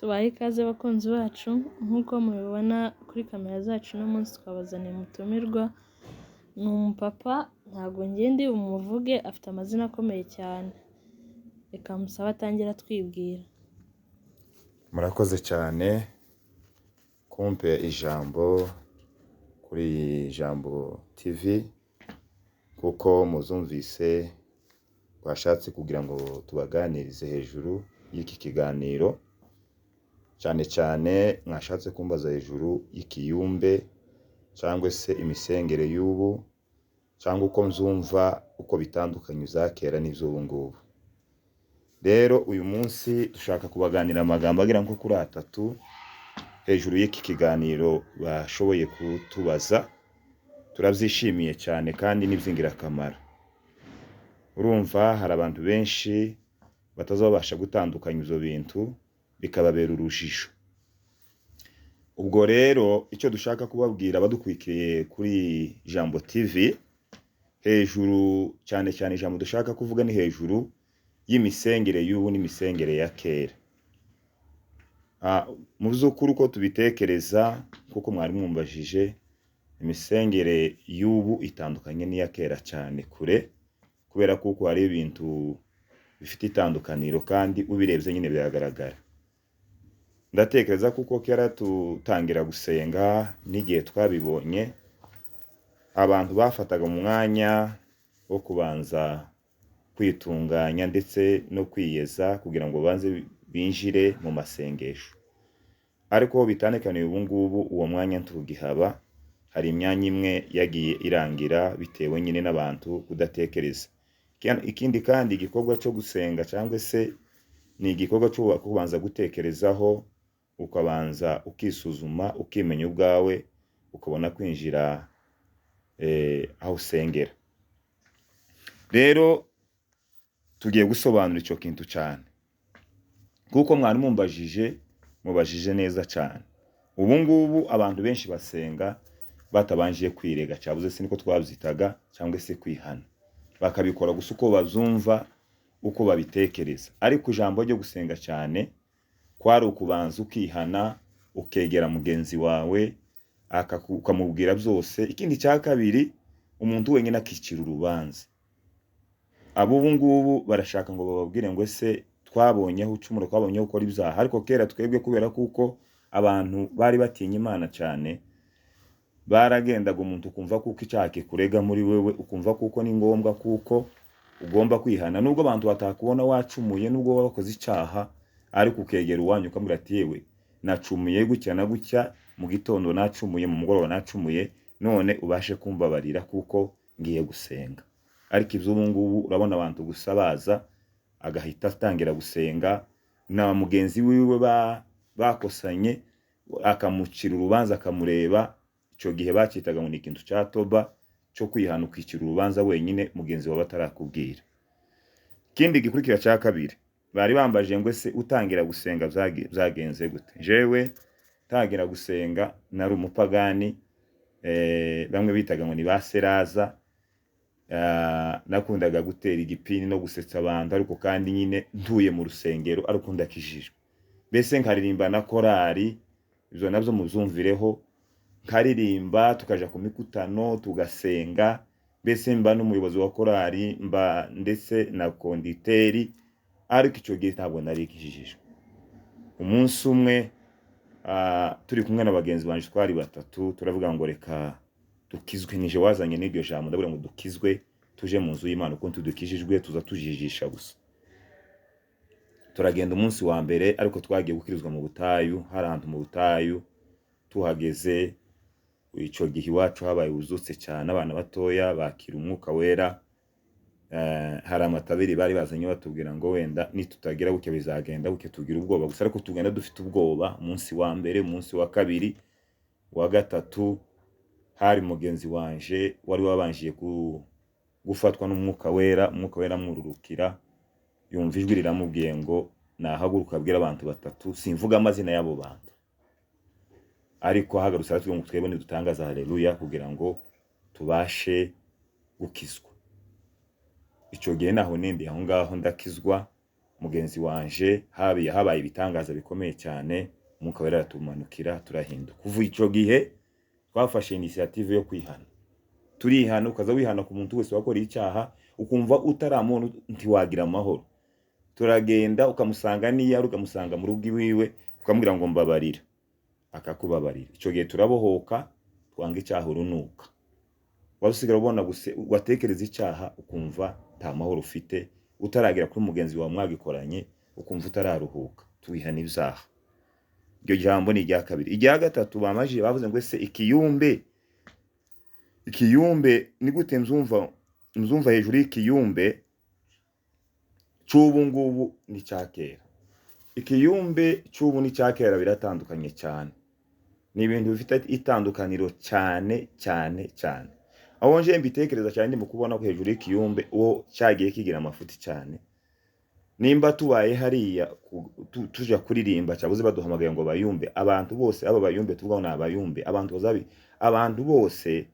Tubahe ikaze bakunzi bacu, nk'uko mubibona kuri kamera zacu uno munsi twabazaniye umutumirwa, ni umupapa ntabwo njye ndi bumuvuge afite amazina akomeye cyane, reka musabe atangire atwibwira. Murakoze cyane kumpa ijambo kuri Jambo TV, kuko muzumvise twashatse kugira ngo tubaganirize hejuru y'iki kiganiro, cyane cyane mwashatse kumbaza hejuru y'ikiyumbe cyangwa se imisengere y'ubu cyangwa uko mzumva uko bitandukanye iza kera n'iby'ubu ngubu. Rero uyu munsi dushaka kubaganira amagambo agera nko kuri atatu hejuru y'iki kiganiro bashoboye kutubaza, turabyishimiye cyane kandi ni iby'ingirakamaro. Urumva hari abantu benshi batazabasha gutandukanya ibyo bintu bikababera urujijo. Ubwo rero icyo dushaka kubabwira abadukwikiriye kuri Jambo TV, hejuru cyane cyane ijambo dushaka kuvuga ni hejuru y'imisengere y'ubu n'imisengere ya kera. Mu by'ukuri uko tubitekereza kuko mwari mwumbajije, imisengere y'ubu itandukanye n'iya kera cyane kure, kubera kuko hari ibintu bifite itandukaniro kandi ubirebye nyine biragaragara. Ndatekereza kuko kera tutangira gusenga n'igihe twabibonye, abantu bafataga umwanya wo kubanza kwitunganya ndetse no kwiyeza kugira ngo babanze binjire mu masengesho. Ariko aho bitandukaniye ubu ngubu uwo mwanya ntugihaba, hari imyanya imwe yagiye irangira bitewe nyine n'abantu kudatekereza. Ikindi kandi igikorwa cyo gusenga cyangwa se ni igikorwa cyo kubanza gutekerezaho, ukabanza ukisuzuma, ukimenya ubwawe, ukabona kwinjira aho usengera. Rero tugiye gusobanura icyo kintu cyane, kuko mwari mumbajije, mubajije neza cyane. Ubu ngubu abantu benshi basenga batabanje kwirega, cyabuze se niko twabyitaga, cyangwa se kwihana, bakabikora gusa uko babyumva, uko babitekereza. Ariko ijambo ryo gusenga cyane kwari ukubanza ukihana, ukegera mugenzi wawe ukamubwira byose. Ikindi cya kabiri, umuntu wenyine akicira urubanza. Ab'ubu ngubu barashaka ngo bababwire ngo ese twabonyeho ucumura, twabonyeho ukora ibyaha. Ariko kera twebwe kubera kuko abantu bari batinya Imana cyane, baragendaga umuntu ukumva kuko icyaha kikurega muri wewe, ukumva kuko ni ngombwa kuko ugomba kwihana, nubwo abantu batakubona wacumuye, nubwo waba wakoze icyaha, ariko ukegera uwanyu ukamubwira ati yewe nacumuye gutya na gutya, mu gitondo nacumuye, mu mugoroba nacumuye, none ubashe kumbabarira kuko ngiye gusenga. Ariko iby'ubu ngubu urabona abantu gusa baza agahita atangira gusenga, na mugenzi wiwe bakosanye akamucira urubanza akamureba. Icyo gihe bacyitaga ngo ni ikintu cya toba, cyo kwihana ukicira urubanza wenyine mugenzi wawe atarakubwira. Ikindi gikurikira cya kabiri, bari bambaje ngo ese utangira gusenga byagenze gute? Jewe ntangira gusenga nari umupagani, bamwe bitaga ngo ni ba seraza. Nakundaga gutera igipini no gusetsa abantu, ariko kandi nyine ntuye mu rusengero ariko ndakijijwe, mbese nkaririmba na korari, ibyo nabyo mubyumvireho, nkaririmba tukaja ku mikutano tugasenga, mbese mba n'umuyobozi wa korari, mba ndetse na konditeri, ariko icyo gihe ntabwo nari nkijijwe. Umunsi umwe turi kumwe na bagenzi banje twari batatu, turavuga ngo reka dukizwe, nije wazanye n'iryo jambo, ndavuga ngo dukizwe tuje mu nzu y'Imana, uko tudukijijwe tuza tujijisha gusa. Turagenda umunsi wa mbere, ariko twagiye gukirizwa mu butayu, hari ahantu mu butayu. Tuhageze icyo gihe iwacu habaye ubuzutse cyane, abana batoya bakira umwuka wera. Hari amatabiri bari bazanye batubwira ngo wenda nitutagira gutya bizagenda gutya, tugira ubwoba gusa, ariko tugenda dufite ubwoba. Umunsi wa mbere, umunsi wa kabiri, wa gatatu, hari mugenzi wanje wari wabanjiye gufatwa n'umwuka wera, umwuka wera amwururukira, yumva ijwi riramubwiye ngo nahaguruka abwira abantu batatu, simvuga amazina y'abo bantu, ariko ahagarutse aratubwira ngo twebwe nidutangaza haleluya kugira ngo tubashe gukizwa. Icyo gihe naho nindi aho ngaho ndakizwa, Mugenzi wanje habaye ibitangaza bikomeye cyane, Umwuka Wera aratumanukira, turahinduka. Kuva ico gihe twafashe initiative yo kwihana, turihana. Ukaza wihana ku muntu wese wakoreye icyaha, ukumva utaramubona ntiwagira amahoro. Turagenda ukamusanga niyo ari, ukamusanga mu rugo iwiwe, ukamubwira ngo mbabarira, akakubabarira. Icyo gihe turabohoka, twanga icyaha urunuka. Waba usigara ubona gusa watekereza icyaha ukumva nta mahoro ufite, utaragera kuri mugenzi wawe mwagikoranye ukumva utararuhuka. Twihana ibyaha. Iryo jambo ni irya kabiri. Irya gatatu bamajije bavuze ngo ese ikiyumbe ni gute nzumva hejuru y'ikiyumbe cy'ubu ngubu n'icya kera? Ikiyumbe cy'ubu n'icya kera biratandukanye cyane, ni ibintu bifite itandukaniro cyane cyane cyane. Aho nje mbitekereza cyane, ndimo kubona ko hejuru y'ikiyumbe uwo cyagiye kigira amafuti cyane. Nimba tubaye hariya tuja kuririmba, cyabuze baduhamagaye ngo bayumbe abantu bose, aba bayumbe tuvuga ngo ni abayumbe, abantu bazabi, abantu bose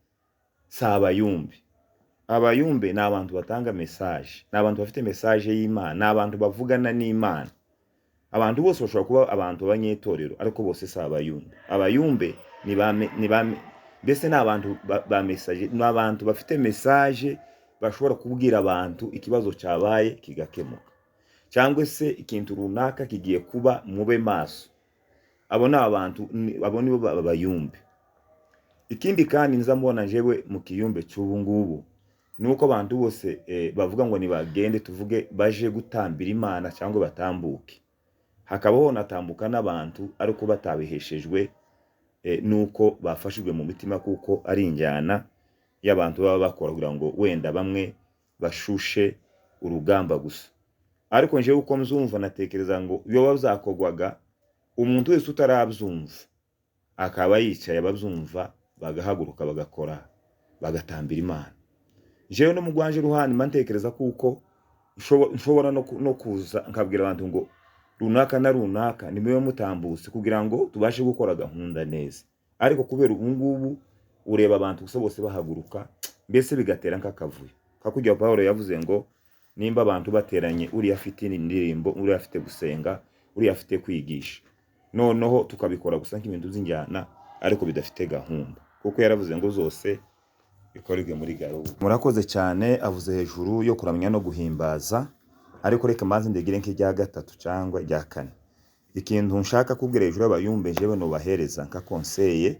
si abayumbe. Abayumbe ni abantu batanga message, ni abantu bafite message y'Imana, ni abantu bavugana n'Imana. Abantu bose bashobora kuba abantu b'abanyetorero, ariko bose si abayumbe. Abayumbe ni ba mbese ni abantu ba message, ni abantu bafite message, bashobora kubwira abantu ikibazo cyabaye kigakemuka, cyangwa se ikintu runaka kigiye kuba, mube maso. Abo ni abantu, abo nibo bayumbe. Ikindi kandi nza mbona jewe mu kiyumbe cy'ubu ngubu ni uko abantu bose bavuga ngo nibagende, tuvuge baje gutambira Imana cyangwa batambuke, hakabaho natambuka n'abantu ariko batabiheshejwe nuko bafashijwe mu mitima, kuko ari injyana y'abantu baba bakora kugira ngo wenda bamwe bashushe urugamba gusa. Ariko njyewe uko mzumva, natekereza ngo iyo bazakorwaga, umuntu wese utarabyumva akaba yicaye, ababyumva bagahaguruka, bagakora, bagatambira Imana. Njyewe no mu rwanje ruhande mba ntekereza kuko nshobora no kuza nkabwira abantu ngo runaka na runaka nimube mutambutse kugira ngo tubashe gukora gahunda neza. Ariko kubera ubu ngubu ureba abantu gusa bose bahaguruka, mbese bigatera nk'akavuyo kakujya. Pawulo yavuze ngo nimba abantu bateranye, uriya afite indirimbo, uriya afite gusenga, uriya afite kwigisha, noneho tukabikora gusa nk'ibintu by'injyana ariko bidafite gahunda, kuko yaravuze ngo zose bikorerwe muri gahunda. Murakoze cyane. Avuze hejuru yo kuramya no guhimbaza, ariko reka mbanze ndigire nk'irya gatatu cyangwa irya kane. Ikintu nshaka kubwira hejuru y'abayumbe, jewe nubahereza nka conseil,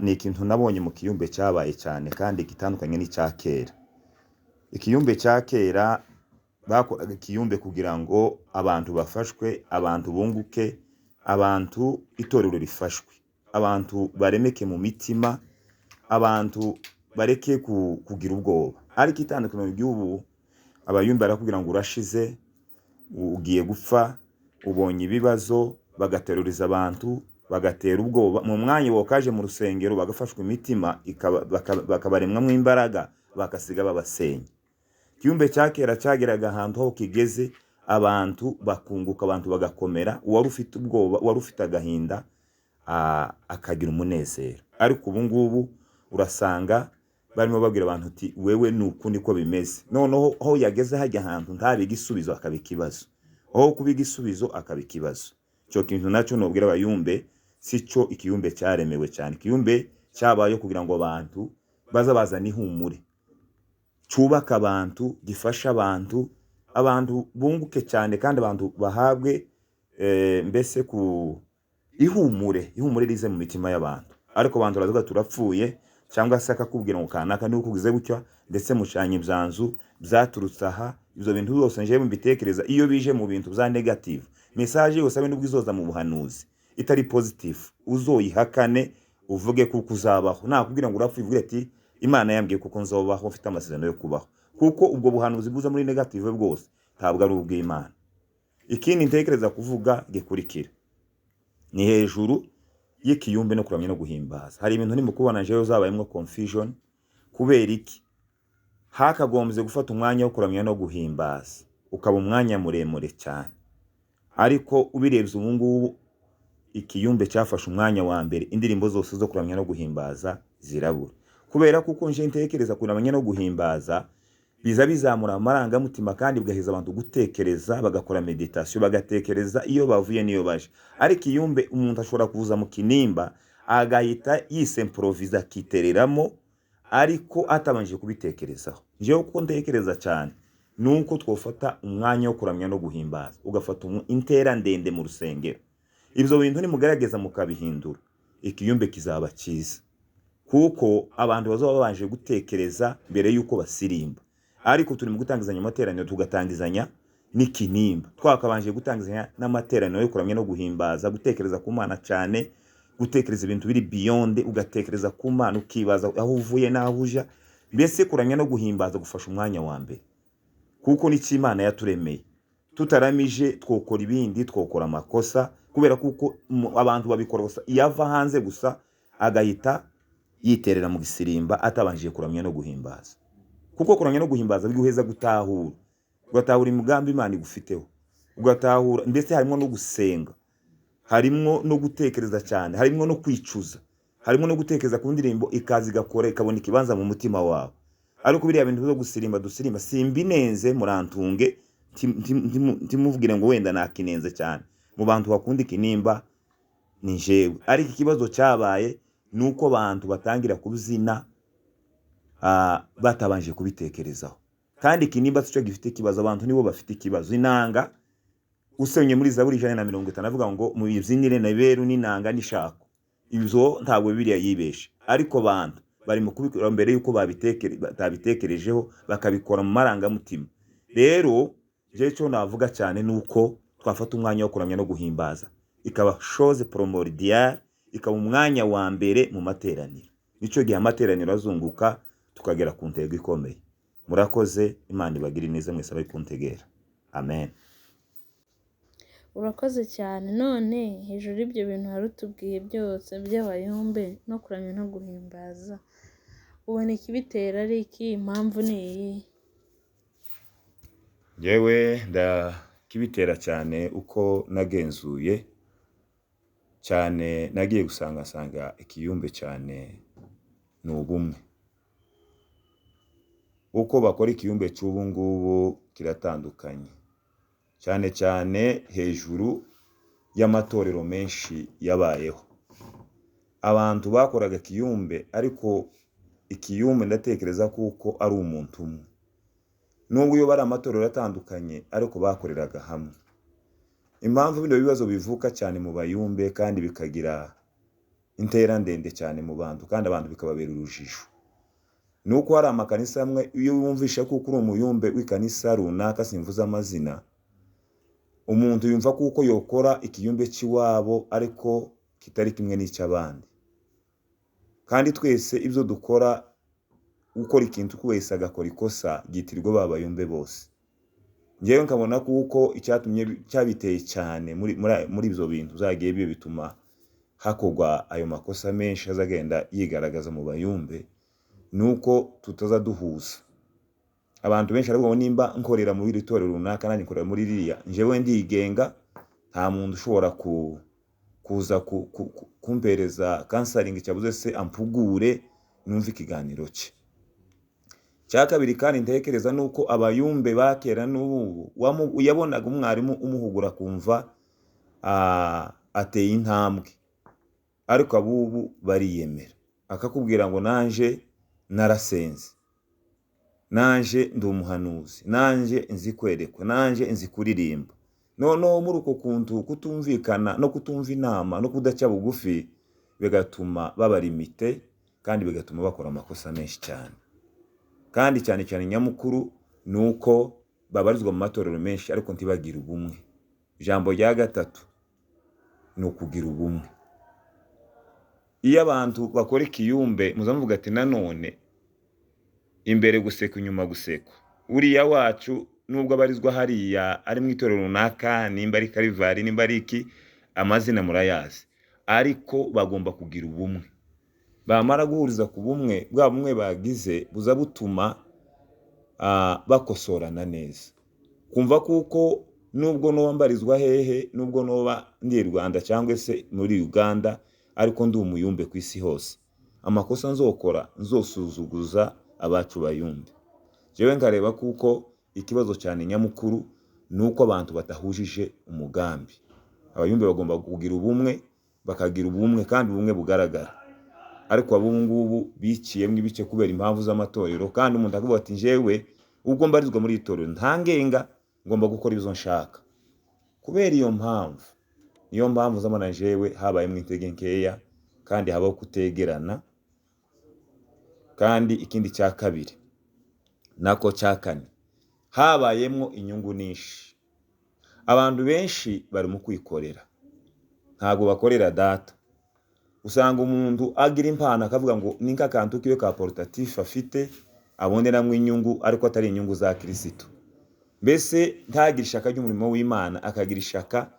ni ikintu nabonye mu kiyumbe cyabaye cyane kandi gitandukanye n'icya kera. Ikiyumbe cya kera bakoraga ikiyumbe kugira ngo abantu bafashwe, abantu bunguke, abantu itorero rifashwe, abantu baremeke mu mitima, abantu bareke kugira ubwoba. Ariko itandukaniro ry'ubu, abayumbe barakubwira ngo urashize, ugiye gupfa, ubonye ibibazo, bagateruriza abantu, bagatera ubwoba. Mu mwanya wokaje mu rusengero bagafashwa imitima bakabaremwamo imbaraga, bagasiga babasenya. Ikiyumbe cya kera cyageraga ahantu aho kigeze, abantu bakunguka, abantu bagakomera, uwari ufite ubwoba, uwari ufite agahinda, akagira umunezero. Ariko ubu ngubu urasanga barimo babwira abantu uti wewe ni uku niko bimeze. Noneho aho yageze hajya ahantu ntabe igisubizo akaba ikibazo, aho kuba igisubizo akaba ikibazo. Icyo kintu nacyo nubwira abayumbe, si cyo ikiyumbe cyaremewe cyane. Ikiyumbe cyabayeho kugira ngo abantu baza bazana ihumure, cyubaka abantu, gifasha abantu, abantu bunguke cyane, kandi abantu bahabwe mbese ku ihumure, ihumure rize mu mitima y'abantu. Ariko abantu baravuga turapfuye, cyangwa se akakubwira ngo kanaka niba ukugize gutya, ndetse mucanye ibyanzu byaturutse aha. Ibyo bintu byose njyewe mbitekereza iyo bije mu bintu bya negative message yose, abe nubwo izoza mu buhanuzi itari positive, uzoyihakane, uvuge kuko uzabaho. Nakubwira ngo urapfuye, uvuge ati Imana yambwiye kuko nzobaho, mfite amasezerano yo kubaho, kuko ubwo buhanuzi buza muri negative bwose ntabwo ari ubw'Imana. Ikindi ntekereza kuvuga gikurikira ni hejuru y'ikiyumbe no kuramya no guhimbaza. Hari ibintu ndimo kubona njyewe zabayemo confusion. Kubera iki hakagombye gufata umwanya wo kuramya no guhimbaza ukaba umwanya muremure cyane? Ariko ubirebye ubu ngubu, ikiyumbe cyafashe umwanya wa mbere, indirimbo zose zo kuramya no guhimbaza zirabura. Kubera kuko nje ntekereza kuramya no guhimbaza Biza bizamura amarangamutima kandi bigaheza abantu gutekereza, bagakora meditation, bagatekereza iyo bavuye n'iyo baje. Ariko iyumbe umuntu ashobora kuza mu kinimba agahita yisemporoviza akitereramo, ariko atabanje kubitekerezaho. Njyewe uko ntekereza cyane ni uko twafata umwanya wo kuramya no guhimbaza, ugafata intera ndende mu rusengero. Ibyo bintu nimugerageza mukabihindura, ikiyumbe kizaba cyiza, kuko abantu bazaba babanje gutekereza mbere y'uko basirimba. Ariko turi mu gutangizanya amateraniro, tugatangizanya n'ikinimba, twakabanje gutangizanya n'amateraniro yo kuramya no guhimbaza, gutekereza ku Mana cyane, gutekereza ibintu biri beyond, ugatekereza ku Mana, ukibaza aho uvuye n'aho uja. Mbese kuramya no guhimbaza gufasha umwanya wa mbere, kuko nicyo Imana yaturemeye. Tutaramije twokora ibindi, twokora amakosa, kubera kuko abantu babikora gusa iyo ava hanze gusa agahita yiterera mu gisirimba atabanje kuramya no guhimbaza. Kuko kuramya no guhimbaza biguheza gutahura, ugatahura imigambi Imana igufiteho, ugatahura ndetse harimo no gusenga, harimo no gutekereza cyane, harimo no kwicuza, harimo no gutekereza ku ndirimbo ikaza igakora ikabona ikibanza mu mutima wawe. Ariko biriya bintu byo gusirimba dusirimba simbinenze, murantunge, ntimuvugire ngo wenda nakinenze cyane. Mu bantu bakunda ikinimba ni jewe. Ariko ikibazo cyabaye ni uko abantu batangira kubyina batabanje kubitekerezaho. Kandi ikinimba sico gifite ikibazo, abantu nibo bafite ikibazo. Inanga usomye muri Zaburi 150 avuga ngo muyibyinire na beru n'inanga n'ishako. Ibyo ntabwo Bibiliya yibeshe, ariko abantu bari mu kubikora mbere yuko batabitekerejeho, bakabikora mu marangamutima. Rero jewe icyo navuga cyane ni uko twafata umwanya wo kuramya no guhimbaza, ikaba chose primordiale, ikaba umwanya wa mbere mu materaniro. Nicyo gihe amateraniro azunguka tukagera ku ntego ikomeye. Murakoze, Imana ibagire neza mwese abari kuntegera. Amen. Urakoze cyane. None hejuru y'ibyo bintu hari utubwiye byose by'abayumbe no kuramya no guhimbaza, ubona ikibitera ari iki? Impamvu ni iyi? Njyewe ndakibitera cyane uko nagenzuye cyane, nagiye gusanga nsanga ikiyumbe cyane ni ubumwe. Uko bakora ikiyumbe cy'ubu ngubu kiratandukanye cyane cyane hejuru y'amatorero menshi yabayeho. Abantu bakoraga ikiyumbe, ariko ikiyumbe ndatekereza kuko ari umuntu umwe, nubwo iyo bari amatorero atandukanye ariko bakoreraga hamwe. Impamvu bino bibazo bivuka cyane mu bayumbe kandi bikagira intera ndende cyane mu bantu, kandi abantu bikababera urujijo, ni uko hari amakanisa amwe iyo wumvisha kuko uri umuyumbe w'ikanisa runaka, simvuze amazina, umuntu yumva kuko yokora ikiyumbe cy'iwabo ariko kitari kimwe n'icy'abandi. Kandi twese ibyo dukora, ukora ikintu wese agakora ikosa ryitirirwa ba bayumbe bose. Njyewe nkabona kuko icyatumye cyabiteye cyane muri ibyo bintu zagiye biba bituma hakorwa ayo makosa menshi azagenda yigaragaza mu bayumbe, ni uko tutaza duhuza. Abantu benshi baravuga ngo nimba nkorera muri iri torero runaka nanjye nkorera muri ririya, njyewe ndigenga, nta muntu ushobora kuza kumpereza kansaringi cyabuze se ampugure numve ikiganiro cye. Cya kabiri kandi ntekereza nuko abayumbe bakera n'ubu yabonaga umwarimu umuhugura kumva ateye intambwe, ariko abubu bariyemera, akakubwira ngo nanje narasenze, nanje ndi umuhanuzi, nanje nzi kwerekwa, nanje nzi kuririmba. Noneho muri uko kuntu kutumvikana no kutumva inama no kudaca bugufi bigatuma babarimite, kandi bigatuma bakora amakosa menshi cyane. Kandi cyane cyane nyamukuru ni uko babarizwa mu matorero menshi ariko ntibagire ubumwe. Ijambo rya gatatu ni ukugira ubumwe. Iyo abantu bakora ikiyumbe muzamuvuga ati nanone imbere guseka inyuma guseka, uriya wacu nubwo abarizwa hariya ari mu itorero runaka, nimba ari Karivari nimba ari iki, amazina murayazi, ariko bagomba kugira ubumwe. Bamara guhuriza ku bumwe, bwa bumwe bagize buza butuma bakosorana neza, kumva kuko nubwo noba mbarizwa hehe, nubwo noba ndi i Rwanda cyangwa se muri Uganda, ariko ndi umuyumbe ku isi hose, amakosa nzokora nzosuzuguza abacu bayumbe. Jewe nkareba kuko ikibazo cyane nyamukuru ni uko abantu badahujije umugambi. Abayumbe bagomba kugira ubumwe, bakagira ubumwe kandi ubumwe bugaragara. Ariko ab'ubu ngubu biciyemo ibice kubera impamvu z'amatorero, kandi umuntu akavuga ati njyewe ubwo mbarizwa muri iri torero ntangenga, ngomba gukora ibyo nshaka. Kubera iyo mpamvu, niyo mpamvu uzabona njyewe habayemo intege nkeya kandi habaho kutegerana. Kandi ikindi cya kabiri nako cya kane, habayemo inyungu nyinshi. Abantu benshi bari mu kwikorera, ntabwo bakorera data. Usanga umuntu agira impano akavuga ngo ni nk'akantu kiwe ka porutatif afite aboneramo inyungu, ariko atari inyungu za Kirisitu. Mbese ntagire ishaka ry'umurimo w'Imana, akagira ishaka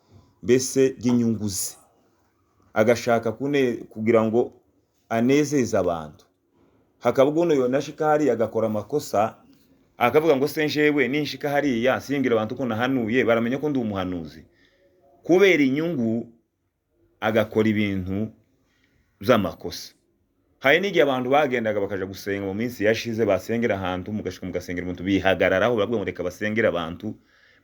mbese ry'inyungu ze, agashaka kugira ngo anezeze abantu. Hakaba ubwo yonashika hariya agakora amakosa, akavuga ngo se njyewe ninshika hariya simbwira abantu ko nahanuye, baramenya ko ndi umuhanuzi. Kubera inyungu agakora ibintu by'amakosa. Hari n'igihe abantu bagendaga bakaja gusenga mu minsi yashize, basengera ahantu mugashika mugasengera umuntu bihagararaho, baravuga ngo reka basengere abantu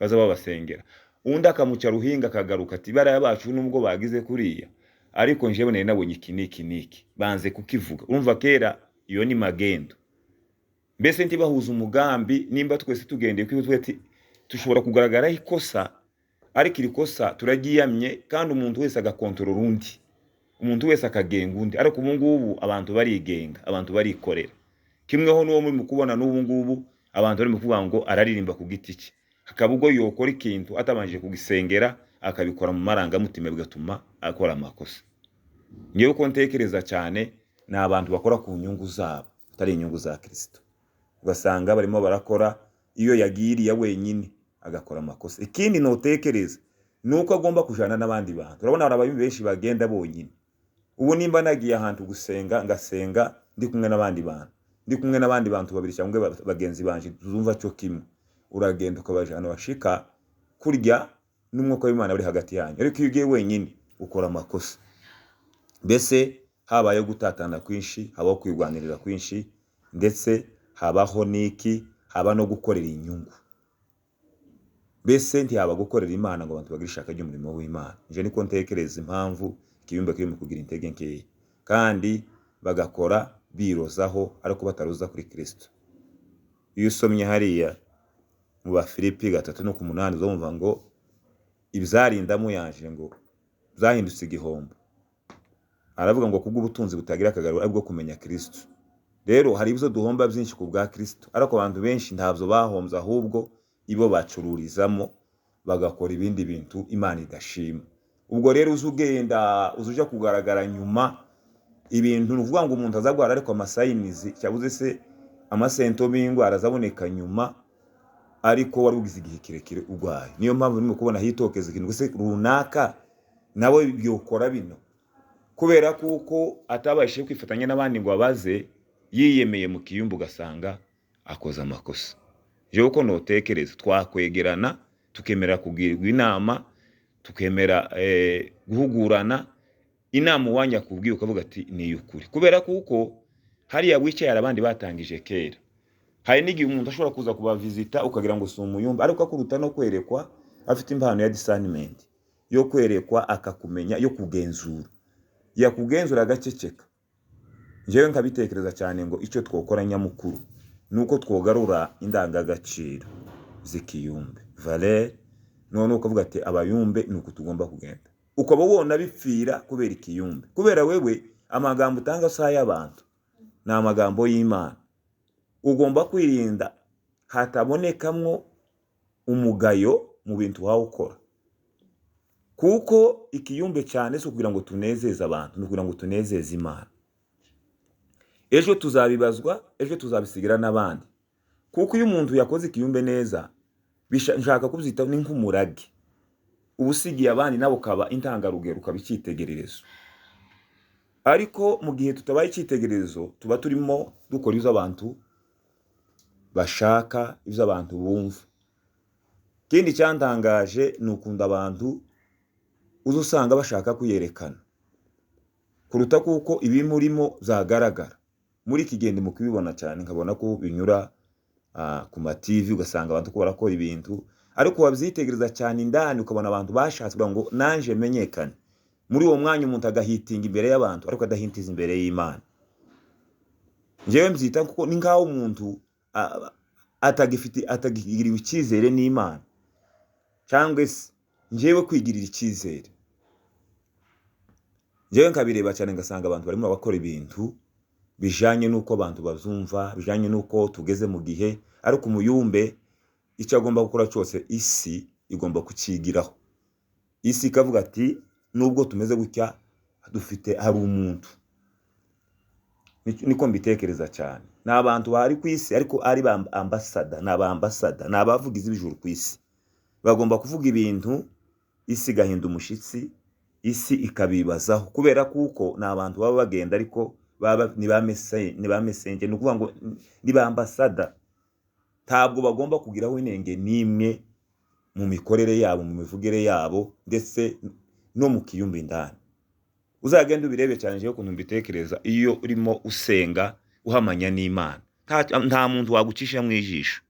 baza babasengera. Undi akamuca ruhinga akagaruka ati bariya bacu nubwo bagize kuriya, ariko njyewe nari nabonye iki n'iki n'iki, banze kukivuga. Urumva kera iyo ni magendo. Mbese ntibahuza umugambi, nimba twese tugendeye kuri twe ati tushobora kugaragaraho ikosa, ariko iri kosa turaryiyamye, kandi umuntu wese agakontorora undi, umuntu wese akagenga undi. Ariko ubu ngubu abantu barigenga, abantu barikorera. Kimweho n'uwo muri kubona n'ubu ngubu abantu barimo kuvuga ngo araririmba ku giti cye, hakaba ubwo yokora ikintu atabanje kugisengera, akabikora mu marangamutima, bigatuma akora amakosa. Ngewe uko ntekereza cyane ni abantu bakora ku nyungu zabo, atari inyungu za Kristo. Ugasanga barimo barakora iyo yagiriye wenyine agakora amakosa. Ikindi notekereza ni uko agomba kujana n'abandi bantu. Urabona hari abayumbi benshi bagenda bonyine. Ubu nimba nagiye ahantu gusenga, ngasenga ndi kumwe n'abandi bantu, ndi kumwe n'abandi bantu babiri cyangwa bagenzi banje tuzumva cyo kimwe, uragenda ukabajana bashika kurya n'umwuka w'Imana uri hagati yanyu. Ariko iyo ugiye wenyine ukora amakosa. Mbese habayeho gutatana kwinshi, habaho kwirwanirira kwinshi, ndetse habaho n'iki, haba no gukorera inyungu. Mbese ntihaba gukorera Imana ngo abantu bagire ishaka ry'umurimo w'Imana. Nje niko ntekereza impamvu ikibumba kirimo kugira intege nkeya, kandi bagakora birozaho ariko bataroza kuri Kristo. Iyo usomye hariya mu Bafilipi 3:8 uzumva ngo ibyarindamu yanje ngo byahindutse igihombo. Aravuga ngo kubw'ubutunzi butagira akagarura aribwo kumenya Kristo. Rero hari ibyo duhomba byinshi ku bwa Kristo, ariko abantu benshi ntabyo bahombye, ahubwo ibo bacururizamo bagakora ibindi bintu Imana idashima. Ubwo rero uza ugenda uza uja kugaragara nyuma ibintu, ni ukuvuga ngo umuntu azagwara ariko amasayinizi cyabuze se amasentome y'indwara azaboneka nyuma, ariko wari ugize igihe kirekire urwaye. Niyo mpamvu urimo kubona hitokeza ikintu se runaka nawe byokora bino, kubera kuko atabashije kwifatanya n'abandi ngo abaze, yiyemeye mu kiyumba ugasanga akoze amakosa. Jewe uko notekereza, twakwegerana tukemera kugirwa inama, tukemera guhugurana inama, uwanya akubwiye ukavuga ati ni iy'ukuri, kubera kuko hariya wicaye hari abandi batangije kera. Hari n'igihe umuntu ashobora kuza kubavizita ukagira ngo si umuyumba, ariko akuruta no kwerekwa, afite impano ya discernment yo kwerekwa, akakumenya, yo kugenzura, yakugenzura agaceceka. Njyewe nkabitekereza cyane ngo icyo twokora nyamukuru ni uko twogarura indangagaciro z'ikiyumbe valeur, none ukavuga ati abayumbe ni uku tugomba kugenda, ukaba wona bipfira kubera ikiyumbe, kubera wewe amagambo utanga si ay'abantu, ni amagambo y'Imana. Ugomba kwirinda hatabonekamwo umugayo mu bintu wawe ukora, kuko ikiyumbe cyane si ukugira ngo tunezeze abantu, ni ukugira ngo tunezeze Imana. Ejo tuzabibazwa, ejo tuzabisigira n'abandi. Kuko iyo umuntu yakoze ikiyumbe neza, nshaka kubyita ni nk'umurage, uba usigiye abandi nabo ukaba intangarugero, ukaba icyitegererezo. Ariko mu gihe tutabaye icyitegererezo, tuba turimo dukora ibyo abantu bashaka, ibyo abantu bumva. Ikindi cyantangaje ni ukunda abantu uza usanga bashaka kwiyerekana kuruta kuko ibimurimo byagaragara. Muri iki gihe ndi mu kubibona cyane, nkabona ko binyura ku ma TV, ugasanga abantu ko barakora ibintu, ariko wabyitegereza cyane indani ukabona abantu bashatse kugira ngo nanje menyekane. Muri uwo mwanya umuntu agahitinga imbere y'abantu ariko adahintiza imbere y'Imana. Njyewe mbyita kuko ni nk'aho umuntu atagifite, atagiriwe icyizere n'Imana, cyangwa se njyewe kwigirira icyizere. Njyewe nkabireba cyane ngasanga abantu barimo bakora ibintu bijanye n'uko abantu bazumva, bijanye n'uko tugeze mu gihe, ariko umuyumbe icyo agomba gukora cyose isi igomba kukigiraho. Isi ikavuga ati nubwo tumeze gutya dufite hari umuntu. Niko mbitekereza cyane. Ni abantu bari ku isi ariko ari ba ambasada, ni aba ambasada, ni abavugizi b'ijuru ku isi. Bagomba kuvuga ibintu isi igahinda umushitsi, isi ikabibazaho, kubera kuko ni abantu baba bagenda ariko baba ni ba ni ba mesenge, ni ukuvuga ngo ni ba ambasada. Ntabwo bagomba kugiraho inenge n'imwe mu mikorere yabo, mu mivugire yabo, ndetse no mu kiyumba indani. Uzagenda ubirebe cyane njyewe ukuntu mbitekereza, iyo urimo usenga uhamanya n'Imana, nta muntu wagucisha mu ijisho,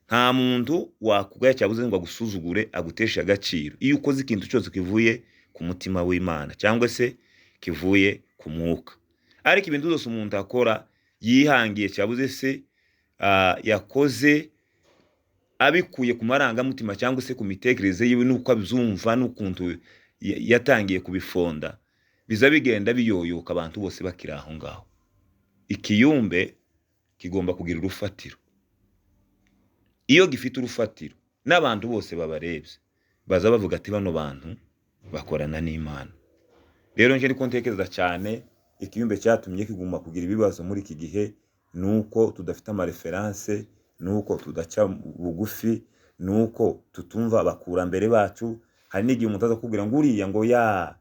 nta muntu wakugaya cyabuze ngo agusuzugure aguteshe agaciro, iyo ukoze ikintu cyose kivuye ku mutima w'Imana cyangwa se kivuye ku mwuka. Ariko ibintu byose umuntu akora yihangiye cyabuze se yakoze abikuye ku marangamutima cyangwa se ku mitekerereze yiwe n'uko abyumva n'ukuntu yatangiye kubifonda, biza bigenda biyoyoka abantu bose bakiri aho ngaho. Ikiyumbe kigomba kugira urufatiro. Iyo gifite urufatiro n'abantu bose babarebye baza bavuga ati bano bantu bakorana n'Imana. Rero nje niko ntekereza cyane, ikiyumbe cyatumye kiguma kugira ibibazo muri iki gihe nuko tudafite amareferanse, nuko tudaca bugufi, nuko tutumva abakurambere bacu. Hari n'igihe umuntu aza kukubwira ngo uriya ngo ya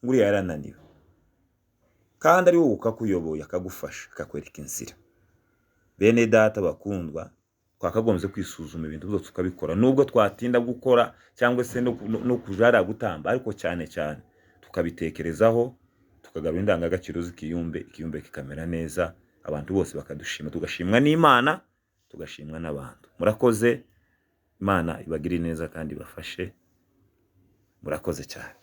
nguriya yarananiwe, kandi ari wowe ukakuyoboye akagufasha akakwereka inzira. Bene data bakundwa, twakagombye kwisuzuma ibintu byose tukabikora, nubwo twatinda gukora cyangwa se no kujara gutamba, ariko cyane cyane tukabitekerezaho, tukagarura indangagaciro z'ikiyumbe, ikiyumbe kikamera neza, abantu bose bakadushima, tugashimwa n'Imana, tugashimwa n'abantu. Murakoze, Imana ibagirire neza kandi ibafashe. Murakoze cyane.